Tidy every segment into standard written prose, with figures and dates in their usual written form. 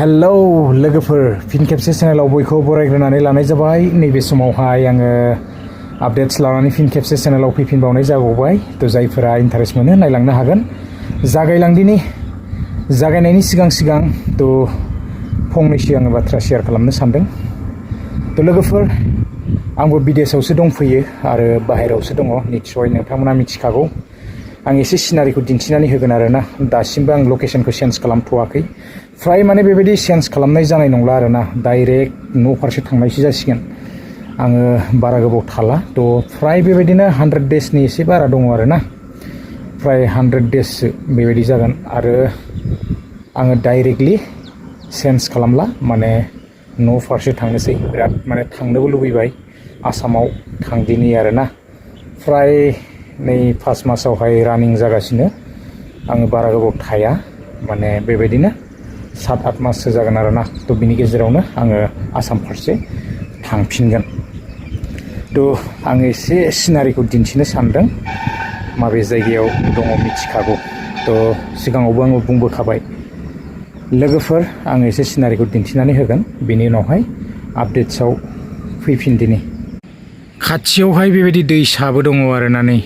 Hello लोगोफोर फिन खेबसे चेनेलाव बयखौ बरायग्रोनानै लानाय जाबाय। नैबे समावहाय आङो आपडेट्स लानानै फिन खेबसे चेनेलाव फैफिनबावनाय जाबावबाय। तो जायफोरा इन्टारेस्ट मोनो नायलांनो हागोन। जागायनायनि सिगां तो फंनैसो आङो बाथ्रा शेयार खालामनो सानदों। तो लोगोफोर आंबो विदेशआवसो दंफैयो आरो बाहेरायावसो दङ। निस्सय नोंथांमोना मिथिखागौ। आं एसे सिनारिखौ दिन्थिनानै होगोन आरोना। दासिमबो आं लकेशनखौ चेन्ज खालामथ'वाखै। फ्राय माने बेबायदि चेन्ज खालामनाय जानाय नंला आरोना। डाइरेक्ट न' फारसे थांनायसो जासिगोन। आङो बारा गोबाव थाला। तो फ्राय बेबायदिनो 100 डेजनि एसे बारा दङ आरोना। फ्राय 100 डेजसो बेबायदि जागोन आरो आङो डाइरेक्टलि चेन्ज खालामला, माने न' फारसे थांनोसै। बिराद माने थांनोबो लुबैबाय। आसामाव थांदिनि आरोना। फ्राय नै 5 मासावहाय रानिं जागासिनो। आङो बारा गोबाव थाया, माने बेबायदिनो 7-8 माससो जागोन आरोना। तो बिनि गेजेरावनो आङो आसाम फारसे थांफिनगोन। तो आङो एसे सिनारिखौ दिन्थिनो सानदों। माबे जायगायाव दङ मिथिखागौ। तो सिगाङावबो आङो बुंबोखाबाय। लोगोफोर आं एसे सिनारिखौ दिन्थिनानै होगोन, बेनि उनावहाय आपडेट्सआव फैफिनदिनि। खाथियावहाय बेबायदि दैसाबो दङ आरोना। नै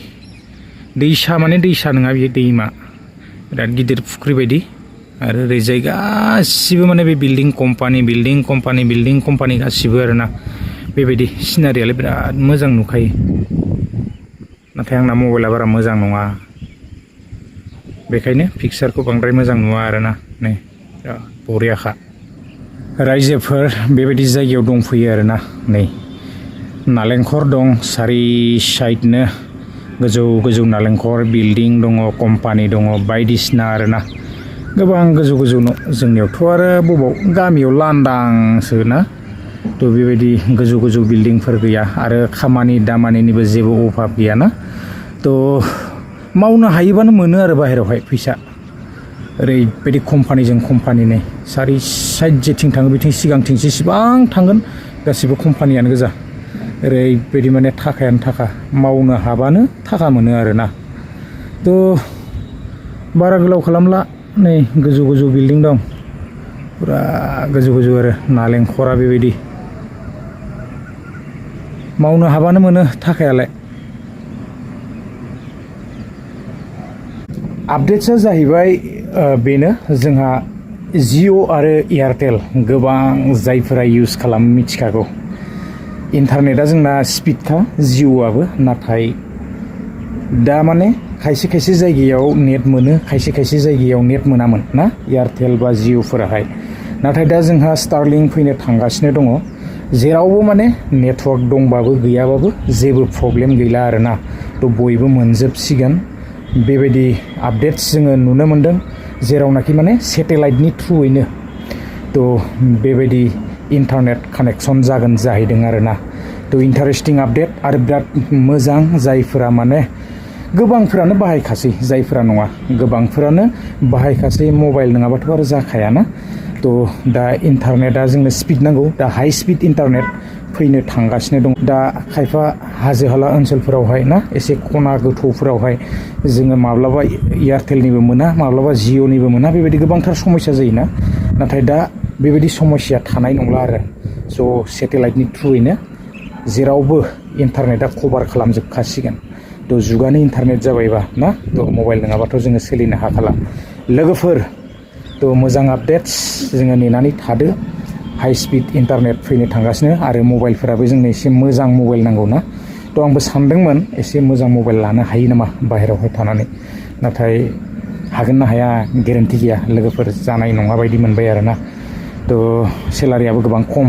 दैसा माने दैसा नङा, बियो दैमा। बिराद गिदिर फुख्रि बायदि। आरो ओरैजाय गासिबो माने बे बिल्डिं कम्पानि गासिबो आरोना। बेबायदि सिनारियालाय बिराद मोजां नुखायो। नाथाय आंना मबाइला बारा मोजां नङा, बेखायनो पिक्सारखौ बांद्राय मोजां नुवा आरोना। नै बरियाखा। रायजोफोर बेबायदि जायगायाव दंफैयो आरोना। नै नालेंखर दं सारि साइडनो। गोजौ नालेंखर बिल्डिं दङ, कम्पानि दङ, बायदिसिना आरोना। गोबां गोजौ न'। जोंनियावथ' आरो बबाव गामियाव लांदांसो ना। तो बेबायदि गोजौ बिल्डिंफोर गैया आरो खामानि दामानिनिबो जेबो अभाब गैयाना। तो मावनो हायोबानो मोनो आरो बाहेरायावहाय फैसा। ओरैबायदि कम्पानिजों कम्पानि नै सारि साइड जेथिं थाङो बिथिं सिगांथिंसो इसिबां थांगोन। गासिबो कम्पानियानो गोजा। ओरैबायदि माने थाखायानो थाखा। मावनो हाबानो थाखा मोनो आरोना। तो बारा गोलाव खालामला। नै गोजौ बिल्डिं दं। पुरा गोजौ आरो नालेंखरा बेबायदि। मावनो हाबानो मोनो थाखायालाय। आपडेट्सआ जाहैबाय बेनो, जोंहा जिअ आरो एयारटेल गोबां जायफोरा इउज खालामो मिथिखागौ। इन्टारनेटआ जोंना स्पिडखा जिअ'आबो। नाथाय दा माने खायसे जायगायाव नेट मोनो, खायसे जायगायाव नेट मोनामोन ना एयारटेल बा जिअ'फोराहाय। नाथाय दा जोंहा स्टारलिंक फैनो थांगासिनो दङ। जेरावबो माने नेटवर्क दंबाबो गैयाबाबो जेबो प्रब्लेम गैला आरोना। तो बयबो मोनजोबसिगोन। बेबायदि आपडेट्स जोङो नुनो मोनदों, जेरावनाखि माने सेटेलाइटनि थ्रुयैनो तो बेबायदि इन्टारनेट कानेक्सन जागोन जाहैदों आरोना। तो इन्टारेस्टिं आपडेट आरो बिराद मोजां। जायफोरा माने गोबांफोरानो बाहायखासै, जायफोरा नङा गोबांफोरानो बाहायखासै। मबाइल नङाबाथ' आरो जाखायाना। तो दा इन्टारनेटआ जोंनो स्पिड नांगौ। दा हाइ स्पिड इन्टारनेट फैनो थांगासिनो दं। दा खायफा हाजो हाला ओनसोलफोरावहाय ना, एसे खना गोथौफोरावहाय जोङो माब्लाबा एयारटेलनिबो मोना, माब्लाबा जिअ'निबो मोना। बेबायदि गोबांथार समस्या जायोना। नाथाय दा बेबायदि समस्या थानाय नंला आरो। स' सेटेलाइटनि थ्रुयैनो जेरावबो इन्टारनेटआ कभार खालामजोबखासिगोन। तो जुगानो इन्टारनेट जाबायबा ना। तो मबाइल नङाबाथ' जोङो सोलिनो हाखाला। लोगोफोर तो मोजां आपडेट्स जोङो नेनानै थादो। हाइ स्पिड इन्टारनेट फैनो थांगासिनो आरो मबाइलफोराबो जोंनो एसे मोजां मबाइल नांगौ ना। तो आंबो सानदोंमोन एसे मोजां मबाइल लानो हायो नामा बाहेरायावहाय थानानै। नाथाय हागोन ना हाया गेरेन्टि गैया लोगोफोर। जानाय नङा बायदि मोनबाय आरोना। तो सेलारियाबो गोबां खम।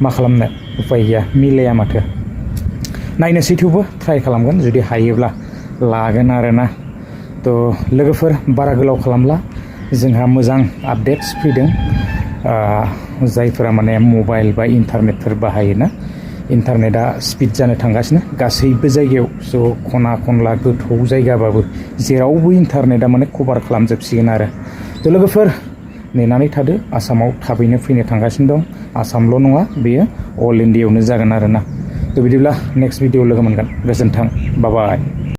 मा खालामनो, उपाय गैया, मिलाया माथो। नायनोसै, थेवबो ट्राइ खालामगोन। जुदि हायोब्ला लागोन आरोना। तो लोगोफोर बारा गोलाव खालामला। जोंहा मोजां आपडेट्स फैदों। जायफोरा माने मबाइल बा इन्टारनेटफोर बाहायोना, इन्टारनेटआ स्पिड जानो थांगासिनो गासैबो जायगायाव। स' खना खनला गोथौ जायगाबाबो जेरावबो इन्टारनेटआ माने कभार खालामजोबसिगोन आरो। तो लोगोफोर नेनानै थादो। आसामाव थाबैनो फैनो थांगासिनो दं। आसामल' नङा, बेयो अल इन्डियायावनो जागोन आरोना। तो बिदिब्ला नेक्स्ट भिडिअ लोगो मोनगोन। गोजोन्थों, बाय बाय।